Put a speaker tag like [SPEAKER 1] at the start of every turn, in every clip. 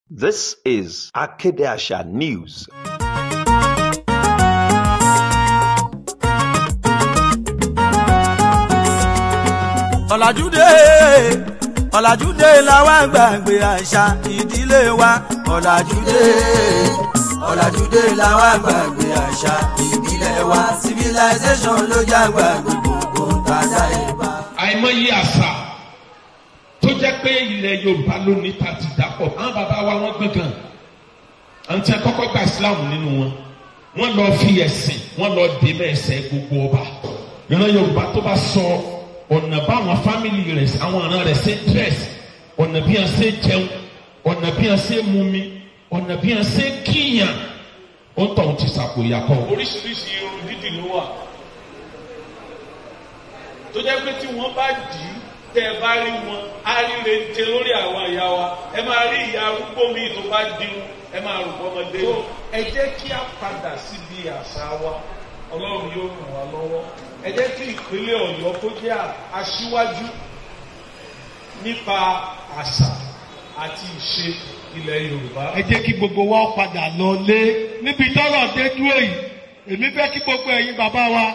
[SPEAKER 1] This is Akede Àṣà News.
[SPEAKER 2] Ọ̀làjúdé, ọ̀làjúdé làwa gbàgbé àṣà ìdílé wa. Ọ̀làjúdé, ọ̀làjúdé làwa gbàgbé àṣà ìbílẹ̀ wa. Civilization ló jágbá gbogbo tàdá ìbá.
[SPEAKER 3] Àìmọye àṣà tó jẹ́ pé ilẹ̀ Yorùbá ló ní ta ti dàpọ̀. Àwọn bàbá wa wọ́n gbọ̀ngàn, àwọn tí wọ́n kọ́kọ́ gba Islam nínú wọn, wọ́n lọ fi ẹ̀sìn, wọ́n lọ dé mẹ́sẹ̀ gbogbo ọba. Ìran Yorùbá tó bá sọ ọ̀nà báwọn fámìlì rẹ̀, àwọn ọ̀ràn rẹ̀ ṣe dress, ọ̀nà bí wọ́n ṣe jẹun, ọ̀nà bí wọ́n ṣe mumi, ọ̀nà bí wọ́n ṣe kíyàn, ó ń tọ̀hún ti sàpò ìyàkọ́.
[SPEAKER 4] Oríṣiríṣi irun dídì ló wà tó jẹ́ pé tí wọ́n bá dì í, tẹ́ ẹ bá rí wọn á rí rente lórí àwọn ìyá wa. Ẹ máa rí ìyá arúgbó mi tó bá dirun, ẹ máa rò bọ́mọdé. Tó ẹ jẹ́ kí a padà síbi àṣà wa, Ọlọ́run yóò ràn wá lọ́wọ́. Ẹ jẹ́ kí ìpínlẹ̀ Ọ̀yọ́ kó jẹ́ aṣíwájú nípa àṣà àti ìṣe ilẹ̀ Yorùbá.
[SPEAKER 5] Ẹ jẹ́ kí gbogbo wa padà lọ lé níbi tọ́lọ̀ dé dúró yìí. Èmi fẹ́ kí gbogbo ẹ̀yin bàbá wa,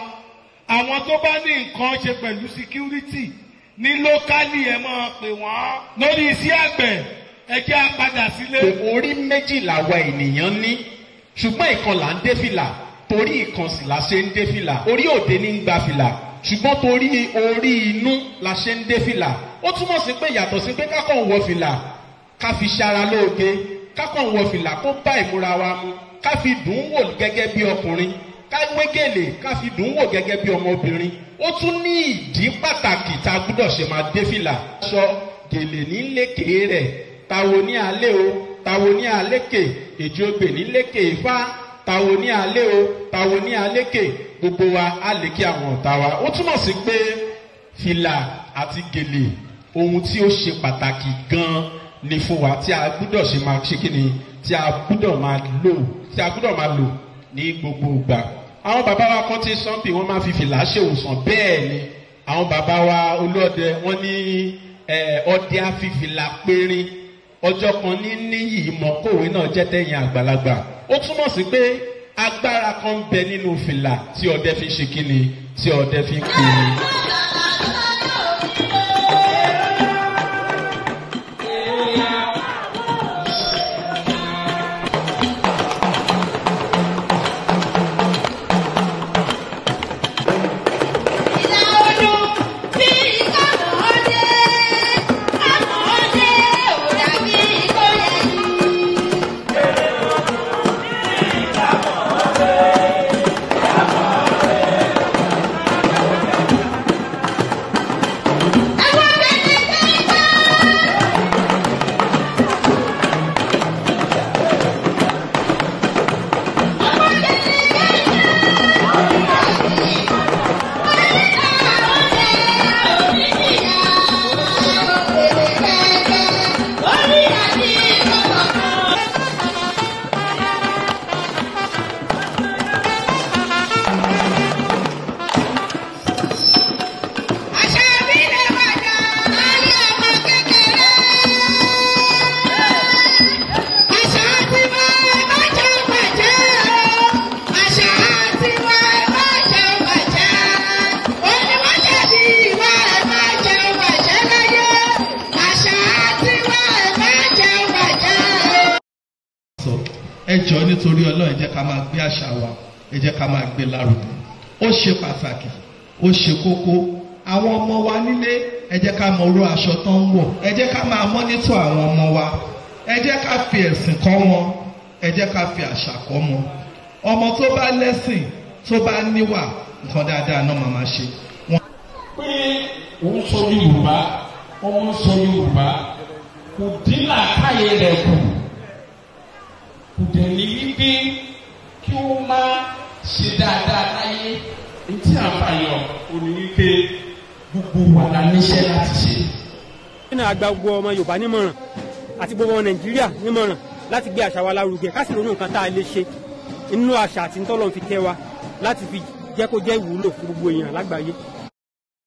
[SPEAKER 5] àwọn tó bá ní nǹkan ṣe pẹ̀lú security ní lókálì, ẹ máa pè wọ́n lórí iṣẹ́ àgbẹ̀. Ẹ jẹ́ á padà sílé.
[SPEAKER 6] Orí méjì làwa ènìyàn ní, ṣùgbọ́n ìkan là ń dé fìlà, torí ìkan sì la ṣe ń dé fìlà. Orí òde ní ń gba fìlà, ṣùgbọ́n torí orí inú la ṣe ń dé fìlà. Ó túmọ̀ sí pé yàtọ̀ sí pé kákàn wọ fìlà ká fi ṣara lóge, kákàn wọ fìlà kó bá ìmúra wa mu, ká fi dùn ún wò gẹ́gẹ́ bí ọkùnrin, ká wé gèlè ká fi dùn ún wò gẹ́gẹ́ bí ọmọbìnrin, ó tún ní ìdí pàtàkì tá a gbúdọ̀ ṣe máa dé fìlà. Aṣọ gèlè ní lékè rẹ̀, táwo ní alẹ́ o, táwo ní alékè, èjì ogbè ní lékè ifá, táwo ní alẹ́ o, táwo ní alékè, gbogbo wa á lè kí àwọn ọ̀tá wa. Ó túmọ̀ sí pé fìlà àti gèlè, ohun tí ó ṣe pàtàkì gan-an ni fún wa, tí a gbúdọ̀ ṣe máa ṣe kíni, tí a gbúdọ̀ máa lò, tí a gbúdọ̀ máa lò ní gbogbo ìgbà. Àwọn bàbá wa kan ti sọ pé wọ́n máa fi fìlà ṣèwòsàn. Bẹ́ẹ̀ ni àwọn bàbá wa olóòdẹ, wọ́n ní ọdẹ afífìlà pérín ọjọ́ kan ní níyì mọ̀ kòwé náà jẹ́ tẹ̀yìn àgbàlagbà. Ó túmọ̀ sí pé agbára kan ń bẹ nínú fìlà tí ọdẹ fi ṣe kíni, tí ọdẹ fi ń pérín.
[SPEAKER 7] Ẹ jọ̀ọ́, nítorí Ọlọ́run, ẹ jẹ́ ká máa gbé àṣà wa, ẹ jẹ́ ká máa gbé lárugẹ. Ó ṣe pàtàkì, ó ṣe kókó. Àwọn ọmọ wa nílé, ẹ jẹ́ ká mọ irú aṣọ tó ń wọ̀, ẹ jẹ́ ká máa monitor àwọn ọmọ wa, ẹ jẹ́ ká fi ẹ̀sìn kọ́ wọn, ẹ jẹ́ ká fi àṣà kọ́ wọn. Ọmọ tó bá lẹ́sìn, tó bá níwà, nǹkan dáadáa náà máa ṣe.
[SPEAKER 3] Pé òun sọ Yorùbá, ọmọ sọ Yorùbá, kò dín làákàyè rẹ̀ kù, kò dẹ̀ ní wípé kí ó má ṣe dáadáa láyé. Ntí àǹfààní ò ní wípé gbogbo wa la níṣẹ́ láti ṣe.
[SPEAKER 8] Nínú àgbà, gbogbo ọmọ Yorùbá nímọ̀ràn àti gbogbo ọmọ Nàìjíríà nímọ̀ràn láti gbé àṣà wa lárugẹ, ká sì ronú nǹkan tá a lè ṣe nínú àṣà àti ntọ́lọ́run fi kẹ́ wa láti fi jẹ́ kó jẹ́ ìwúlò fún gbogbo èèyàn lágbàáyé.